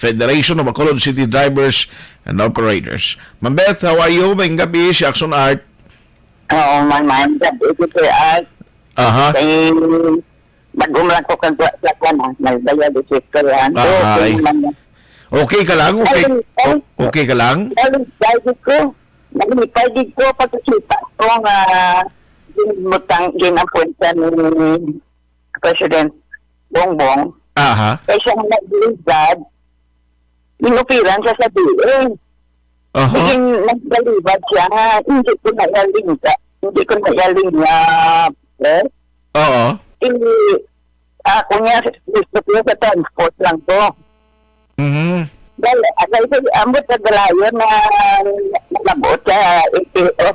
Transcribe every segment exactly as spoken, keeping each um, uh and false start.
Federation of Bacolod City Drivers and Operators. Ma'am Beth, how are you? Maayong gabi, si Action Art. Oo, man, man. Gabi ko, Sir Art. Aha. Kay, bago mo lang ko kagwa sa kwan, ah. Nagbayad, isip ko yan. Aha, okay ay. Naman. Okay ka lang? Okay, Ay, ay. O-, okay ka lang? Ay, ay, ko. Nalipay, di ko pagkakita ko nga ginbutang, ginapuntyan ni President Bongbong. Aha. Kay siya nga nagligad, inupiran siya sa D A. Aha. Sige, nagbalibad siya nga, hindi ko na iya lingga. Hindi ko na iya lingga, eh. Oo. Eh, ako niya, gusto ko sa transport lang to. Mhm. Dahil, ah, dahil sa ambot sa galayon na nalabot sa L T O.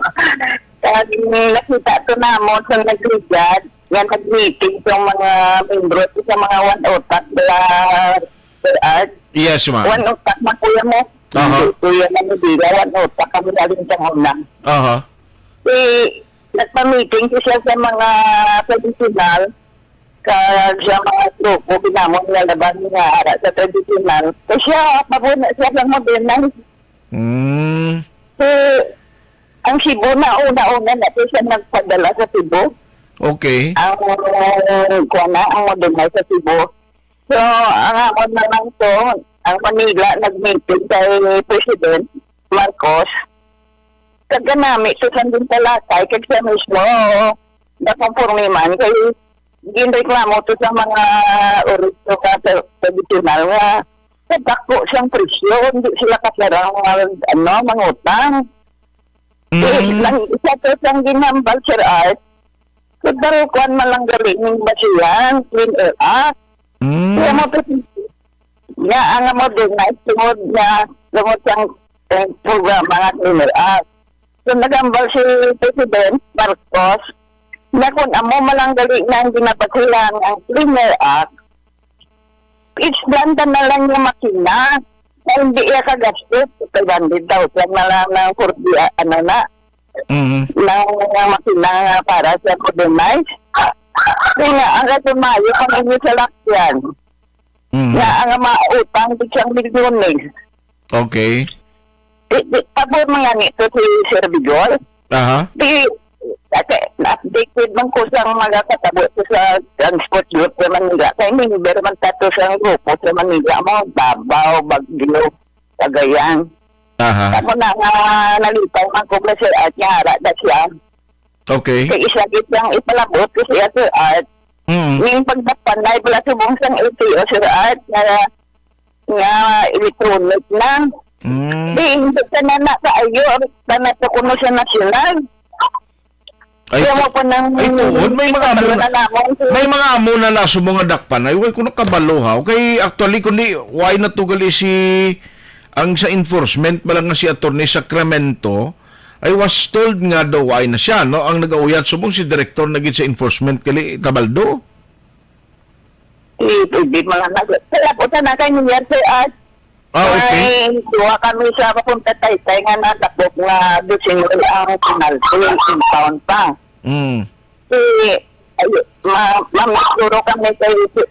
Kag nakita to namon sa nagligad, nga nag-meeting sa mga membro sa mga One Otak, mga Sir Art. Yes, ma'am. One Otak na kuya mo. Aha. Hindi, kuya na hindi. One Otak kami galing sa una. Aha. Eh, nagpa-meeting ko siya sa mga traditional, kag sa mga grupo, ginamon nga laban nga ara sa traditional. Kay siya, pabuna siya sa modernize. Mm. Eh, ang Cebu na, una-una na to siya nagpadala sa Cebu. Okay. Ang, kuwan na, ang modernize sa Cebu. So, ang amon na lang to, ang Manila, nag-meeting kay President Marcos. Kag kanami to sang gintalakay, kag siya mismo, nakonforme man, kay ginreklamo to sa mga orito ka sa tradisyonal nga kadako sang presyo, hindi sila kasarang mag, ano, mangutang. Eh, Mm. lang, isa to sang ginhambal, Sir Art, sa Dalkuan man lang gali ning basihan, Clean Air Act. Mm. Kaya mo to, nga ang amo din na tungod nga, tungod sang, eh, programa nga Clean Air Act. So, nagambal si President Marcos na kung amo man lang gali nga ang ginabasihan ang Clean Air Act, i-extend na lang yung makina. Kaya hindi iya kagastos, five hundred thousand na lang ng for the, ah, ano na, Mm. ng mga makina nga para sa modernize. Kaya nga, ang katumayo, pang inyo sa lakyan. Mm. Nga ang mautang, di siyang milyones. Okay. Di, di, pabor man nga nito si Sir Bigol. Aha. Di, kasi na-updated man ko sa mga katabo sa transport group sa Manila. Kay member man tato sa grupo sa Manila, mo Davao, Baguio, Cagayan. Aha. Ako na nga nalipay man ko ba, Sir Art, nga ara na siya. Okay. Kay isa gid yang ipalabot ko siya, Sir Art. Mm. Ning pagdapanay pala subong sang L T O, Sir Art, nga, nga electronic na. Mm. Di, hindi ka na nakaayo, na nato kuno sa nasyonal. Ay, Kaya mo pa nang ay, tuod, may mga amo na, na namon. May mga amo na naso mga dakpan. Ay, way ko nakabalo, ha. Okay, actually, kundi, why na to gali si, ang sa enforcement, bala nga si Attorney Sacramento, I was told nga daw ay na siya, no? Ang nagauyat subong si Director na gid sa enforcement, gali Tabaldo. Di, pwede mga nag-, kaya po sa nakay New Year, Sir Art. Ah, okay. May duha kami sa papunta Taytay nga nadakop nga additional ang penalty, impound pa. Mm. Si, ay, ma-, ma-, siguro kami kay si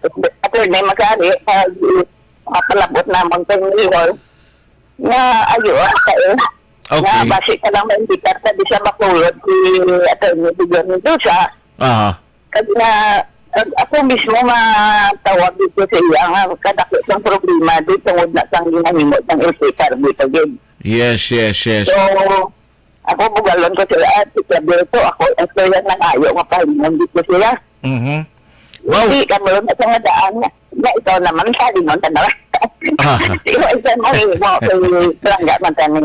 Attorney Magari, kay mapalabot namon kay Mayor. Nga, ayo, ang sa, eh. Okay. Nga, basi ka lang maimbitar sa di siya makulod si Attorney Bidyo Mendoza. Aha. Kag nga, kag ako mismo matawag dito sa iya nga kadako sang problema di tungod na sang ginahimo sang L P Carby pa gid. Yes, yes, yes. So, ako bugalon ko sila, "Ah, si Claverto, ako, ako yan ang ayo nga pahalingom dito sila." Mhm. Wow. Hindi ka mo na sa nga daan nga, nga ikaw naman, pahalingom ka na. Ah. Ikaw, isa mo, eh, mo, eh, palangga man ka ni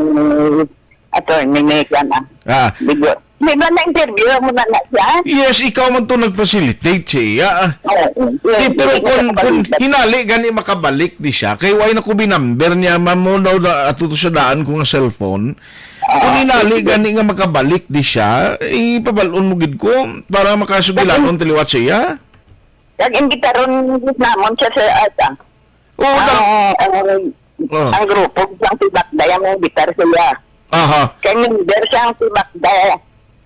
Attorney Nick, yan, ah. Ah. Bigo. Di ba na-interview mo na na siya? Yes, ikaw man to nag-facilitate siya, ah. Oo, Di, yes, pero yes, kung, kung nakapalitan. Hinali gani makabalik di siya, kay why na ko binamber niya, ma'am, mo daw na, ato to sa daan ko nga cellphone. Kung Ah, hinali sige. Gani nga makabalik di siya, ipabal-on mo gid ko para makasugilanon Kasi taliwat siya. Kag imbitaron gid namon siya sa, ah, sa Oo, ang, dal- ang, Oh. ang grupo sang Tibakday ang imbitar siya. Aha. Kay member sang Tibakday.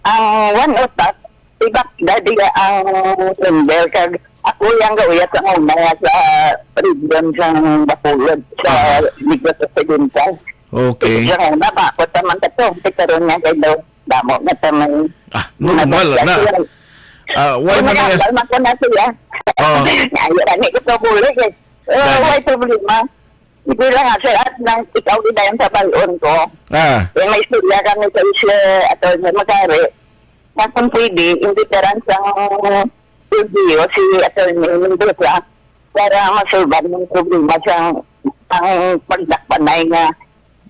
Ang One Otak, Tibakday diya ang member kag Ako yang gauyat sa una nga sa region sang Bacolod, sa Aha. Negros Occidental. Okay. Sa una, bakot naman ka to. Pero karon nga kay daw, damo na ta may Ah, normal na. Ah, why Kung man nga nag-ambal man ko na siya. Oh. Ayaw, ani ko to bulig eh. Oh, Gani. Why problema? Hindi lang nga, sir, at nang ikaw din dayon sa balon ko. Ah. Eh, may istorya kami sa isla, attorney Magari. Nga kung pwede, imbitaran sang L G U si Attorney Mendoza para masulban ng problema sa ang pagdakpanay nga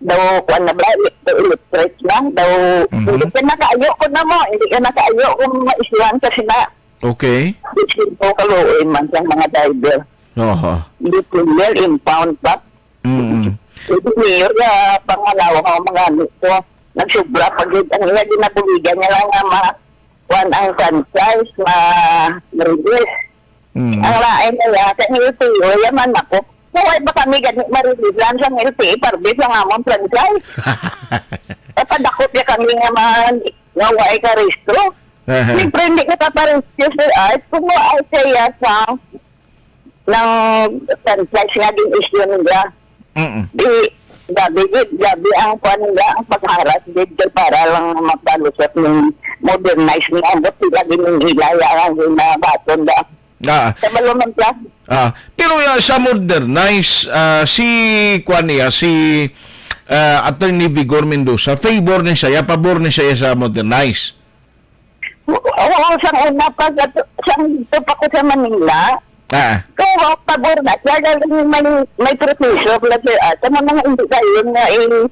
daw kuan na ba, electric na, daw Mhm. hindi ka nakaayo ko na mo, hindi ka nakaayo kung maisuhan kasi na Okay. Isip ko kaluoy man sang mga driver. Oho. Hindi ko impound pa. Mm. Hindi niyo ya pangalawa nga mga ano ko. Nagsubra pa gid ang iya ginabuligan niya lang nga ma kuan ang franchise, ma-release. Mm. Ang lain na ya, sa L T O, yaman ako. Kaway ba kami gani ma-release lang sa L T A, parbis ang among franchise? Papadakot ya kami nga man, nga way ka rehistro. Aha. Siyempre, hindi ka paparehistro, sir, ay, kung mo ay kaya sa ng franchise nga din issue nila. Mm-mm. Di, gabi, gid, gabi ang kuan nila, ang pagharas, gid, kay para lang mapalusot ng modernize nga ambot sila din ng ilaya ang ginabaton da. Ah. Sa Baluman Plaza. Ah, pero, ah, sa modernize, ah, si, kuan niya, si, ah, Attorney Vigor Mendoza, favor ni siya, pabor ni siya sa modernize. Oo, sang una pa, sa, sang dito pa ko sa Manila. Ah. Kung ako, pabor na siya, galing may, may proseso pala siya, ah, sa mga hindi kayo nga i-,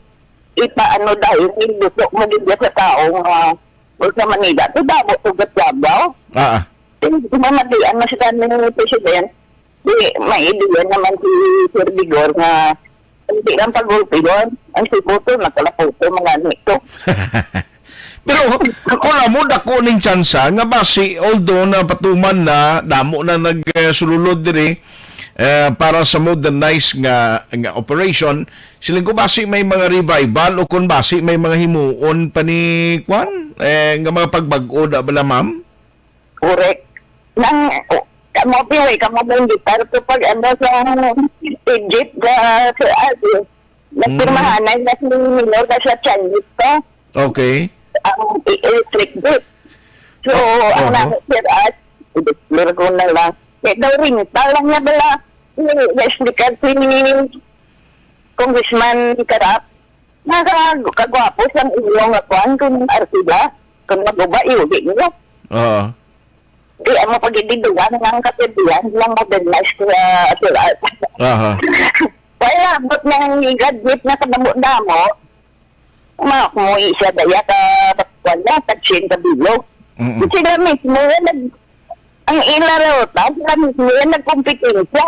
ipaano dahil, iluto mo gid sa tao nga, o sa Manila, to damo, to gatyabaw. Ah. Hindi mamatian na sila ni President. Di, may ideya naman si Sir Vigor nga hindi lang pag-ulpigon. Ang si Puto, nagkalaputo, mga nito. Pero, kung amo, dako ning tsansa nga basi, although na patuman na, damo na nag, eh, sululod diri, eh, para sa modernized nga, nga operation, siling ko basi may mga revival o kung basi may mga himuon pa ni, kwan, eh, nga mga pagbag-o da bala, ma'am? Correct. Nang, o, kamo, piway, kamo ba hindi para to pag ano sa Egypt, sa, sa Asia? Mm. Nagpirmahanay na si Minor na siya Chinese pa. Okay. Ang e-, electric grid. So, Oh, ang oho. Nami, sir, at, i-declare ko na lang. Kaya daw rin, lang niya bala, ni, na-explicar si Congressman Carap, nakakagwapo sang inyo nga kuan kung artida, kung maguba, iuli niyo. Oo. Di, amo pag ididugan nga ang kapibihan lang modernize ko sa Sir Art. Aha. Kaya abot ng graduate na kadamo-damo, ma-, mo isa daya ka, kuan na, tag-siyam ka bilog. Mm-mm. Sila mismo, yan, nag-, ang ila raw, ta, sila mismo, yan, nagkompetensya.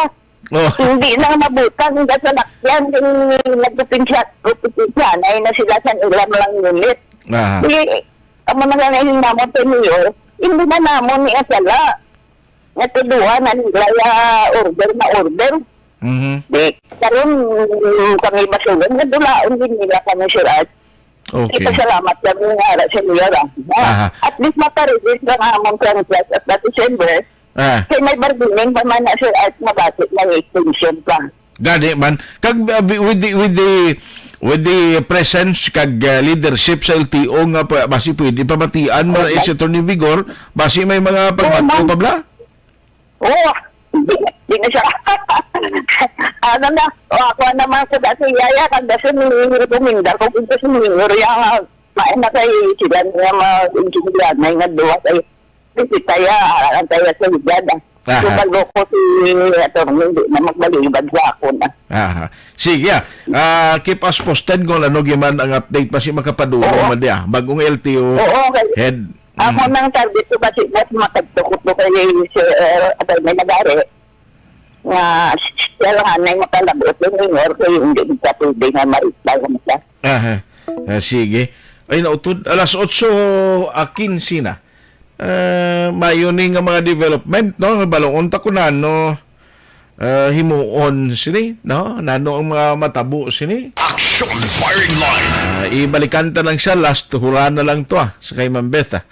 Oh. Hindi lang mabutang nga salakyan, yung nagkompetensya, kompetensya, na yun na sila sa ilang lang unit. Aha. Di, amo na nga ngayon namon sa mayor, hindi na namon ni asala. Nga tuduhan na nila ya order na order. Mhm. Di, karon kami basulan, nga dulaon din nila kami, Sir Art. Okay. Ipasalamat kami nga ara sa iya ra. Ah, Aha. At least makarelease lang among franchise at that December. Ah. Kay may bargaining pa man na, Sir Art, nga bati may extension pa. Gani man. Kag, uh, with the, with the, with the presence kag, uh, leadership sa L T O nga pa, basi pwede pamatian mo na Correct. Si Attorney Vigor, basi may mga Oo, pagbato ma'am. Pa bla? Oo. Di, di na siya. Ano na, o, ako naman ko dati, yaya, kag dati ni rekomenda ko kung gusto ni Mayor, yung, uh, main na kay sila niya, mag-intindihan na yung duwa kay Kasi kaya, ah, kaya sa higad, ah. Aha. So, bago ko si attorney, hindi na magbalibad sa ako na. Aha. Sige, ah. Ah, keep us posted kung ano giman ang update pa si makapadulong Oo. Man diya. Bagong L T O Oo, kay head. Ako Mm. Nang target ko kasi mas matagtukot ko kay si, eh, attorney Nagari. Nga, siya lang anay makalabot yung mayor, kaya hindi ka pwede nga ma-reply mo siya. Aha. Ah, sige. Ay, nautod. Alas otso a kinse na. Ah, mayo ni nga mga development, no? Balon ta ko nano, ah, himuon sini, no? Nano ang mga matabo sini? Action Firing Line. Ah, ibalikan ta lang siya, last hura na lang to, ah, sa kay Ma'am Beth, ah.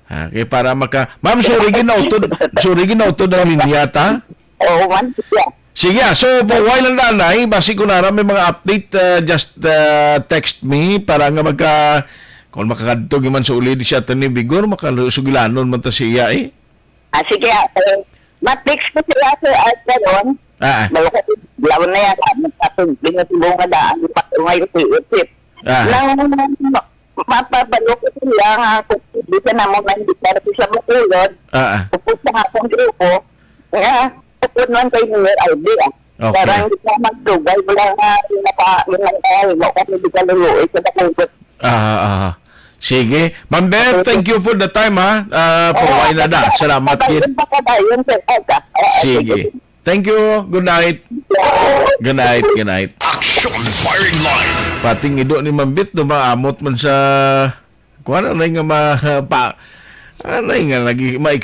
Okay, para maka Ma'am, sorry, ginautod, sorry, ginautod ang linya ta. Oo man, yeah. Sige, ah, so, pa while ang nanay, basi ko nara may mga update, ah, just, ah, text me para nga magka, kung makakadto man sa uli di siya, Attorney Vigor, makasugilanon man ta siya, eh. Ah, sige, ah, eh, ma-text ko sila, Sir Art, karon. Ah, ah. Bago ko, lawan na yan, ah, magpatug-, binatubong ka daan, ipatungay ko sa isip. Ah. Nang mapabalo ko sila nga, kung di ka na mo man, di ka na sa Bacolod, Ah, ah. upos sa akong grupo, nga, upod man kay Mayor Albi, ah. Okay. Parang di ka magdugay, wala nga, yung naka-, yung naka-, mo kami di ka luluoy sa Bacolod. Ah, ah. Sige. Ma'am Beth, thank you for the time, ha? Ah, Oo, paway na da. Salamat, kid. Padayon pa, padayon, sir. Ay, ka-, ah, ah, Sige. Thank you. Good night. Good night. Good night. Action Firing Line. Pating ido ni Ma'am Beth, no, maamot man sa, kuwan na nga ma-, pa, anay nga lagi, ma-,